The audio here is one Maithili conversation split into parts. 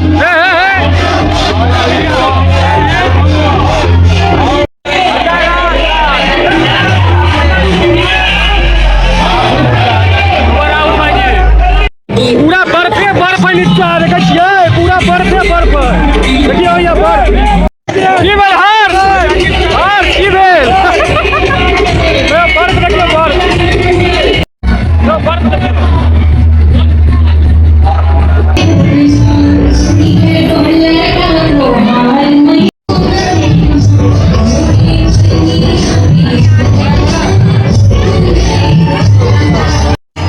हे हे हे। पूरा बर्फे बर्फ है नीचा, देखै छियै पूरा बर्फे बर्फ है। देखियौ यहाँ बर्फ। की भेल हर्ष? हर्ष की भेल? ए, बर्फ देखियौ, बर्फ। यौ, बर्फ देखियौ।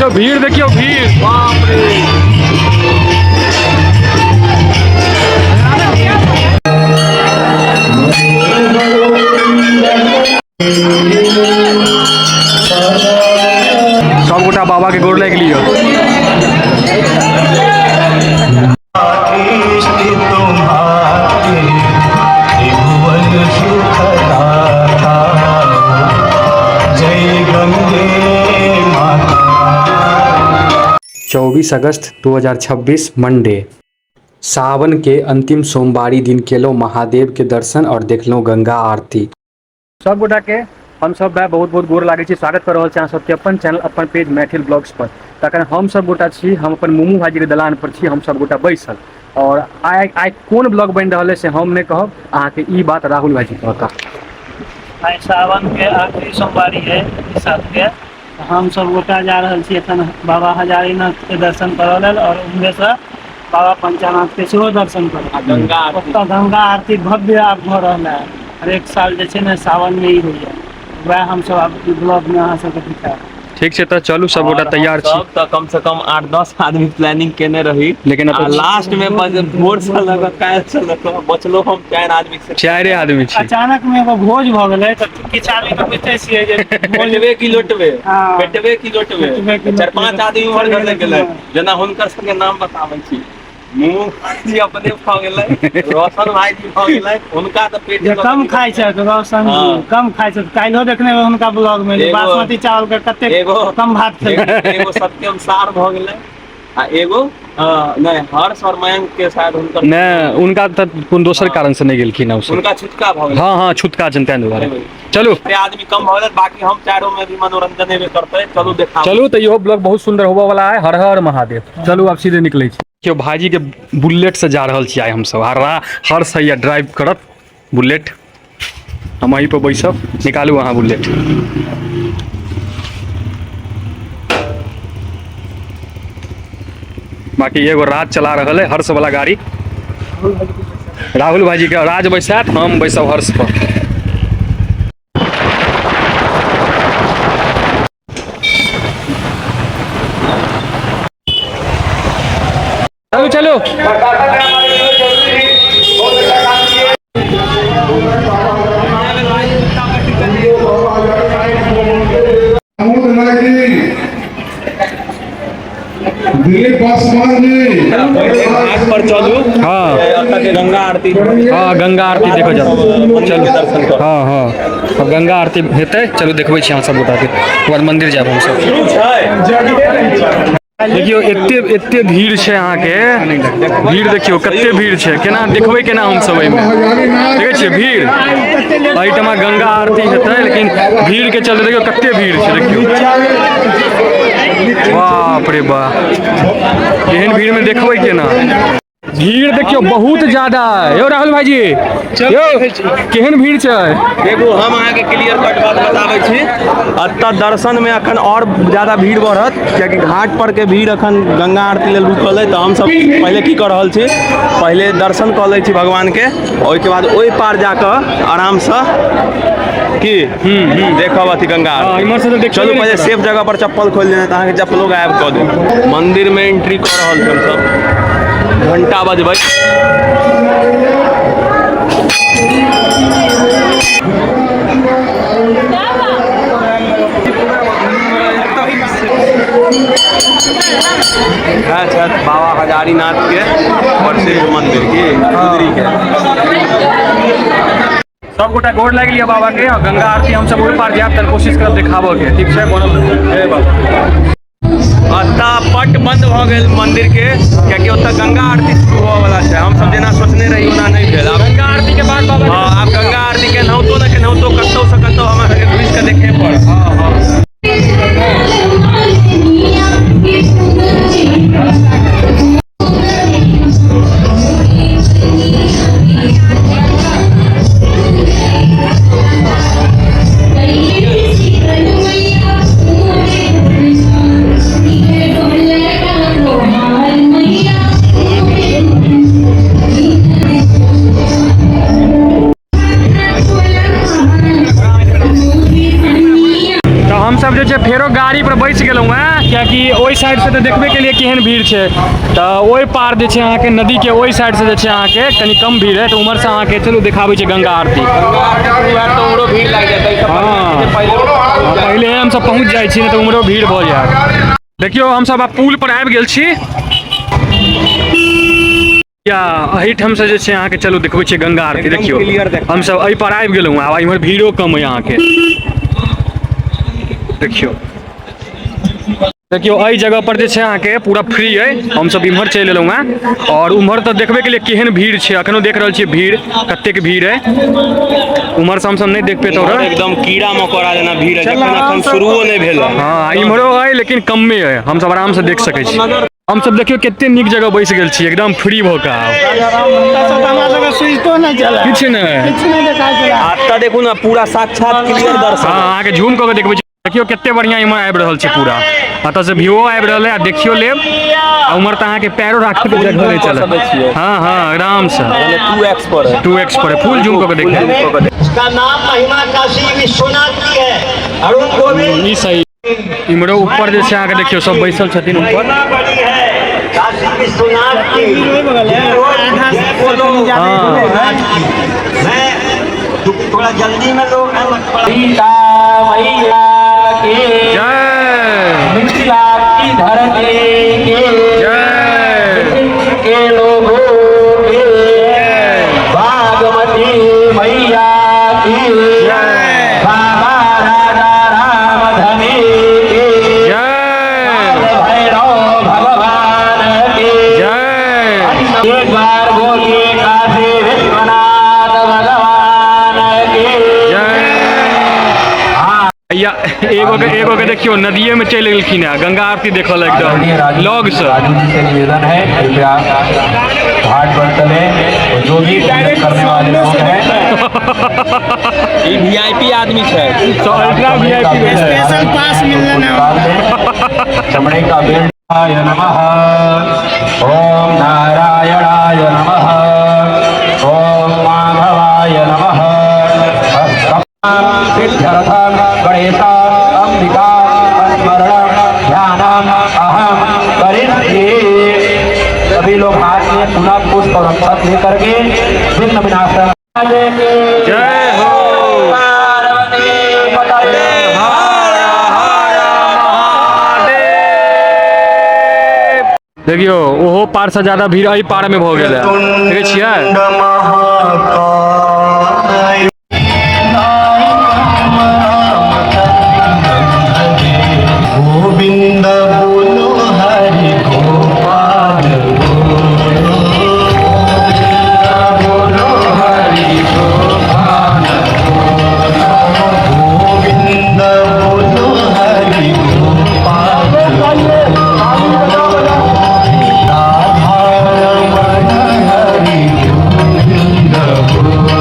तो भीड़ देखियो, भीड़, बाप रे। सब गोटा बाबा के गोर लागि लियो। जय गंगे माता। 24 अगस्त 2026 मंडे, सावन के अंतिम सोमवारी दिन केलहुँ महादेव के दर्शन और देखलहुँ गंगा आरती। सब गोटा के हम सब भाई बहुत बहुत गोर लागै छी, स्वागत कर रहल छी अहाँ सबके अपन चैनल अपन पेज मैथिल ब्लॉग्स पर। तखन हम सब गोटा छी, हम अपन मुमू भाईजी के दलान पर छी, हम सब गोटा बैसल। और आइ आइ कोन ब्लॉग बनि रहल है से हम नहि कहब अहाँके, ई बात राहुल भाईजी कहता। आइ सावन के आखिरी सोमवारी है इस साल के। हम सब गोटा जा रहल छी एखन बाबा हजारीनाथ के दर्शन करऽ लेल और उम्हरे से बाबा पंचानाथ के सेहो दर्शन करऽ। गंगा आरती। ओतऽ गंगा आरती भव्य आब भऽ रहल है। हरेक साल जे छै ने सावन में ई होइया, वएह हमसब आब ई ब्लॉग में अहाँ सबके दिखायब। ठीक छै, तऽ चलू सब गोटा और तैयार छी। हम सब तऽ कम से कम 8-10 आदमी प्लानिंग केने रही, लेकिन आ लास्ट में भोर से लऽ कऽ काल्हि से लऽ कऽ बचलो हम 4 आदमी से। चारि आदमी छी। अचानक में एगो भोज भऽ गेलै तऽ किछु आदमी तऽ बुझिते छियै जे भोज पेटबे की लोटबे, हाँ। पेटबे की लोटबे, पेटबे की 4-5 लोटबे। आदमी उम्हर घर गेलै। जेना हुनकर सबके नाम बताबै छी, मुँह जी अपने भऽ गेलै, रोशन भाईजी भऽ गेलै, हुनका तऽ पेट जे कम खाइ छथि रोशन जी, हाँ। कम खाइ छथि। काल्हिो देखने हेबै हुनका ब्लॉग में जे बासमती चावल के कते कम भात खेलकै। एगो सत्यम सार भऽ गेलै आ एगो नहि हर्ष और मयंक के शायद हुनकर नहि, उनका तऽ कोन दोसर कारण से नहि गेलखिन हँ ओसब। हुनका छुटका भऽ गेलै। हँ हँ, छुटका छनि ताहि दुआरे। चलू आदमी कम भऽ गेलै, बाकी हम चारो में भी मनोरंजन हेबे करतै। चलू देखाबू। चलू तऽ इहो ब्लॉग बहुत सुंदर होबऽ वाला है। हर हर महादेव। चलू आब सीधे निकलै छी। देखियौ भाईजी के बुलेट से जा रहल छी आइ हमसब। हर्ष हैया ड्राइव करत बुलेट, हम एहि पर बैसब। निकालू अहाँ बुलेट। बाकी एगो राज चला रहल है हर्ष वाला गाड़ी, राहुल भाईजी के राज बैसात, हम बैसब हर्ष पर। चलू चलू। दिलीप पासवान जी घाट पर चलू। हाँ। एतऽ के गंगा आरती। हाँ, गंगा आरती देखो जाओ। मंदिर के दर्शन करू। हाँ हाँ, अब गंगा आरती हेतै, चलू देखबै छी अहाँ सब गोटाके, ओकर बाद मंदिर जायब हमसब। देखियौ एते एते भीड़ छै अहाँके, भीड़ देखियौ कते भीड़ छै, केना देखबै केना हमसब एहिमे। देखै छियै भीड़, एहिठमा गंगा आरती हेतै, लेकिन भीड़ के चलते देखियौ कते भीड़ छै। देखियौ बाप रे बाप, एहन भीड़ में देखबै केना। भीड़ देखियौ बहुत ज्यादा है। यौ राहुल भाईजी, यौ केहन भीड़ छै? देखू, हम अहाँके क्लियर कट बात बताबै छी, एतऽ दर्शन में अखन और ज्यादा भीड़ बढ़त, कियाकि घाट पर के भीड़ अखन गंगा आरती लेल रुकल है। तऽ हमसब पहिले की कऽ रहल छी, पहिले दर्शन कऽ लै छी भगवान के, ओहिके बाद ओहि पार जाकऽ आरामसँ की देखब अथी गंगा आरती। इम्हर से तऽ देखबे चलू नहि पहिले करब। सेफ जगह पर चप्पल खोलि देने तऽ अहाँके चप्पलो गायब कऽ देब। मंदिर में एंट्री कऽ रहल छी हमसब, घंटा बजबै। इएह छथि बाबा हजारीनाथ के प्रसिद्ध मंदिर की गुदरी के। सब गोटा गोर लागि लिअ बाबा के, और गंगा आरती हमसब ओहि पार जायब तऽ कोशिश करब देखाबऽ के। ठीक छै, बनल जय बाबा। एतऽ पट बंद भऽ गेल मंदिर के, कियाकि ओतऽ गंगा आरती शुरू होबऽ वाला छै। हमसब जेना सोचने रही ओना नहि भेल। आब गंगा आरती के बाद बाबा। हँ, आब गंगा आरती केनाहुतो ने केनाहुतो कतौ से कतौ हमरा सबके घुसि कऽ देखे पड़त। हँ। तऽ हमसब जे छै फेरो गाड़ी पर बैस गेलहुँ हेँ, कियाकि ओहि साइडसँ तऽ देखबे केलियै केहन भीड़ छै। तऽ ओहि पार जे छै अहाँके नदीके ओहि साइडसँ जे छै अहाँके कनि कम भीड़ है, तऽ उम्हरसँ अहाँके चलू देखाबै छै गंगा आरती। तऽ उम्हरो भीड़ लागि जायत। हँ, पहिले हमसब पहुँच जाइ छी, नहि तऽ उम्हरो भीड़ भऽ जायत। देखियौ, हमसब आब पुल पर आबि गेल छी या एहिठामसँ जे छै अहाँके चलू देखबै छियै गंगा आरती। देखियौ, हमसब एहि पर आबि गेलहुँ। आब इम्हर भीड़ो कम अइ अहाँके। देखियौ, देखियौ, एहि जगह पर जे छै अहाँके पूरा फ्री अइ। हमसब इम्हर चलि एलहुँ हेँ आओर उम्हर तऽ देखबे केलियै केहन भीड़ छै। अखनो देख रहल छियै भीड़, कतेक भीड़ अइ। उम्हरसँ हमसब नहि देख पेतहुँ रह। एकदम कीड़ा मकोड़ा जेना भीड़ है, जखन अखन शुरुओ नहि भेल। हँ, इम्हरो अइ लेकिन कमे अइ। हमसब आरामसँ देख सकै छी। हमसब देखियौ कते नीक जगह बैस गेल छी, एकदम फ्री भऽ कऽ। आब हमरा सबके सुइतो नहि चले। किछु नहि। किछु नहि देखाइ छलै। एतऽ देखू ने, पूरा साक्षात क्लियर दर्शन। हँ, अहाँके झूम कऽ के देखबै छी। देखियौ कते बढ़िआँ इम्हर आबि रहल छै। पूरा एतऽ से व्यू आबि रहल है आ देखियो लेब। आ उम्हर तऽ अहाँके पैरो राखै के जगह नहि चलत। हँ हँ, आरामसँ। 2x पर है। 2x पर है, फुल जूम कऽ के देखियौ। उसका नाम महिमा काशी विश्वनाथ की है, अरुण गोविंद। ई सही। इम्हरो ऊपर जे छै अहाँके देखियौ, सब बैसल छथिन ऊपर। महिमा बड़ी है काशी विश्वनाथ की। बोलो। मैं क्योंकि थोड़ा जल्दी में लोग हैं, मत पड़ा। सीता मैया के जय। मिथिला की धरती के जय। के लोगों के बागमती मैया की, बाबा राजा राम धनी के, जय। भैरव भगवान के जय। एक बार बोलिए काशी विश्वनाथ भगवान के। जय। या एगो के देखियौ, नदिये में चलि गेलखिन है गंगा आरती देखल एकदम लग से। राजू जी से निवेदन है, कृपया घाट पर चले और जो भी पूजन करने वाले लोग हैं। ई वीआईपी आदमी छै। तो अल्ट्रा वीआईपी। स्पेशल पास मिलने। निकाल दें। चमड़े का बेल्ट नमः। ओम नारायणाय नमः। ओम माधवाय नमः। सिद्ध्यर्थं गणेश अंबिका स्मरण ध्यानम अहम करिष्ये। सभी लोग हाथ में पुनः पुष्प और अक्षत लेकर के विघ्न विनाशक जय हो। पार्वती पतये। हर हर महादेव। देखियौ, ओहो पार से ज्यादा भीड़ एहि पार में भऽ गेल है, देखै छियै? महाकाय। गोविंद बोलो, हरि गोपाल बोलो, बोलो हरि गोपाल बोलो, गोविंद बोलो, हरि गोपाल बोलो, राधा रमण हरि गोविंद बोलो।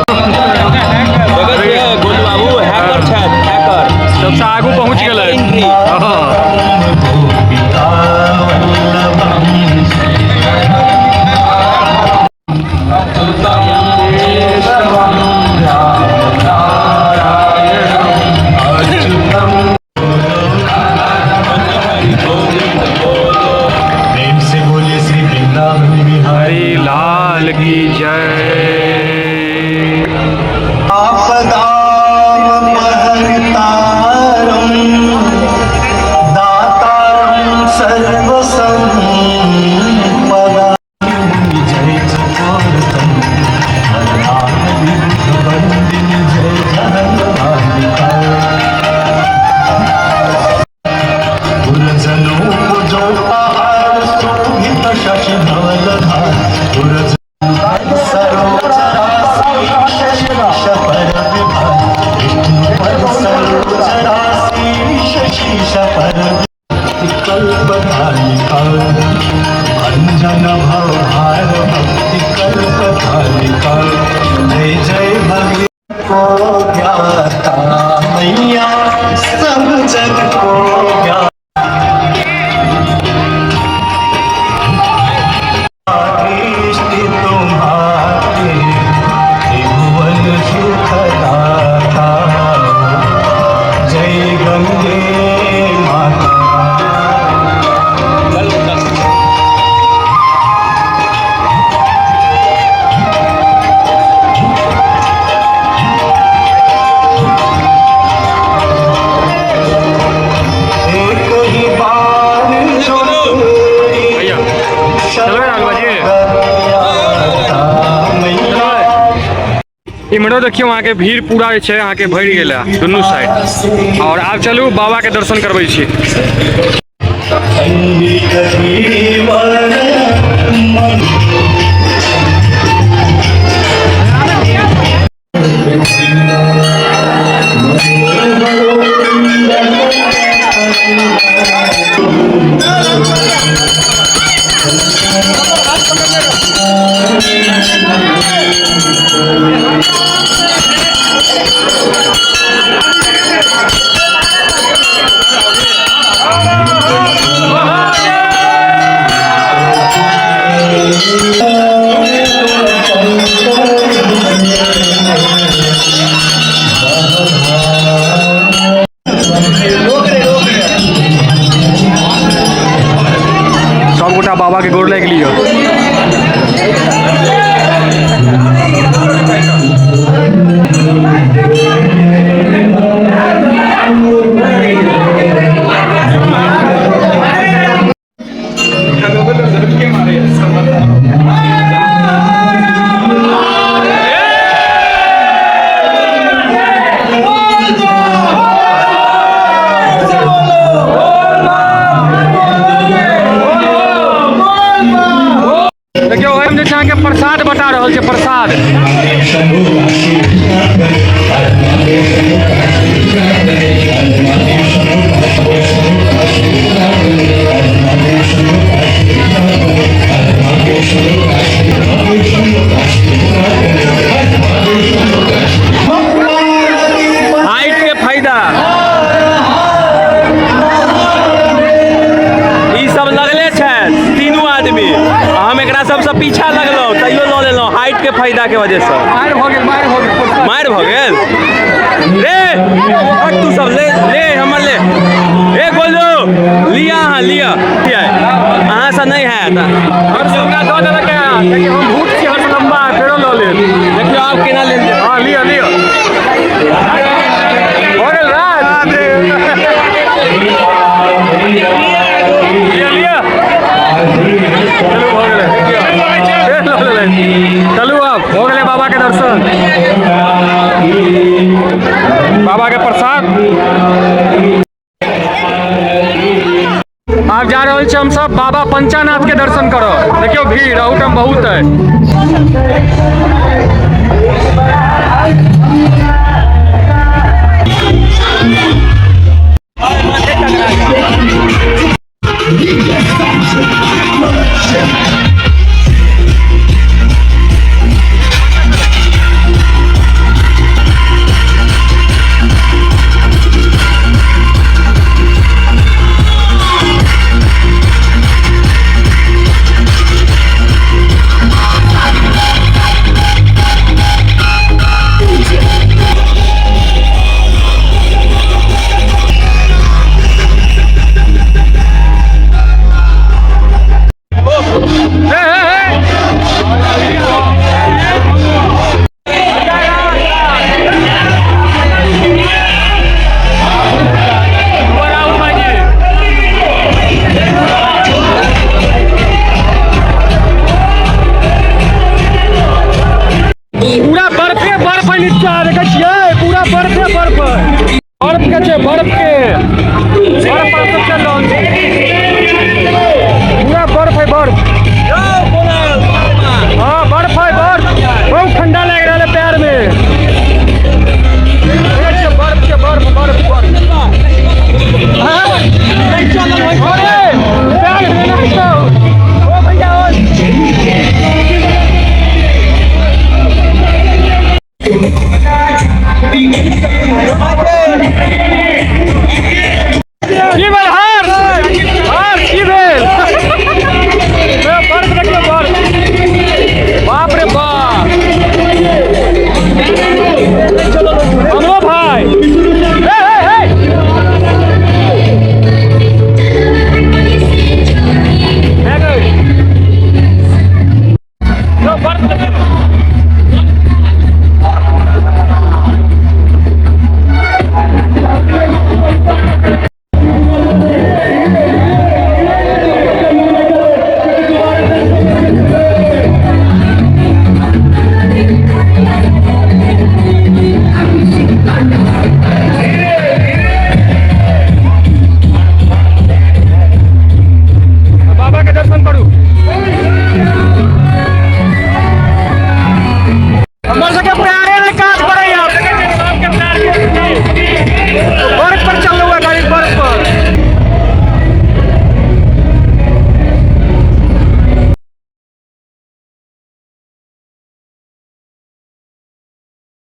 देखै छियै गोलू बाबू, हैकर छथि, हैकर। सबसँ आगू पहुँच गेलै। एंट्री। हँ। गोपिका वल्लभं। केशवं नारायणं अच्युतं। प्रेम से बोलिए श्री वृंदावन बिहारी हरि लाल की जय। आपदामपहर्तारं दातारं सर्वसम्पदा। जय चकोरतम वंदिनी, जय जगन्मालिका। पुरजनों भार भक्ति कल्प जय जय भगवती को ज्ञाता मैया सब जग को ज्ञाता दृष्टि तुम्हारी त्रिभुवन सुखदाता जय गंगे माता। एक ही बार जो तेरी चलबै राहुल बाजी। शरण मैया। इम्हरो देखियौ अहाँके भीड़ पूरा जे छै अहाँके भरि गेल है दुनू साइड। और आब चलू बाबा के दर्शन करबै छी। जीवन मन सबगोटा बाबा के गोर लागि लिअ। देखियौ ओहिमे जे छै अहाँके प्रसाद बटा रहल छै, प्रसाद। हाइट के फायदा ई सब लगले छै तीनू आदमी, हम एकरा सबसँ पीछा लगलहुँ तैयो लऽ लेलहुँ हाइट के फायदा के वजह से। मारि भऽ गेल, मारि भऽ गेल, मारि भऽ गेल रे। हट तू सब ले ले हमर ले। ए गोलू लिअ, अहाँ लिअ, अहाँसँ नहि हैत। हर्ष हमरा दऽ देलक है, कियाकि हम भूत छी, हर्ष लम्बा है, फेरो लऽ लेब। देखियौ आब केना लेल जाय। हाँ लिअ लिअ, भऽ गेल राज। लिअ लिअ, चलू भऽ गेलै, फेर लऽ लेलै। चलू आब भऽ गेलै बाबा के दर्शन, बाबा के प्रसाद। आब जा रहल छी हमसब बाबा पंचानाथ के दर्शन करऽ। देखियौ भीड़ अहूठाम बहुत है। पूरा बर्फे बर्फ है नीचा, देखै छियै पूरा बर्फे बर्फ है। बर्फ के छै, बर्फ के, बर्फ पर सब चल रहल छै।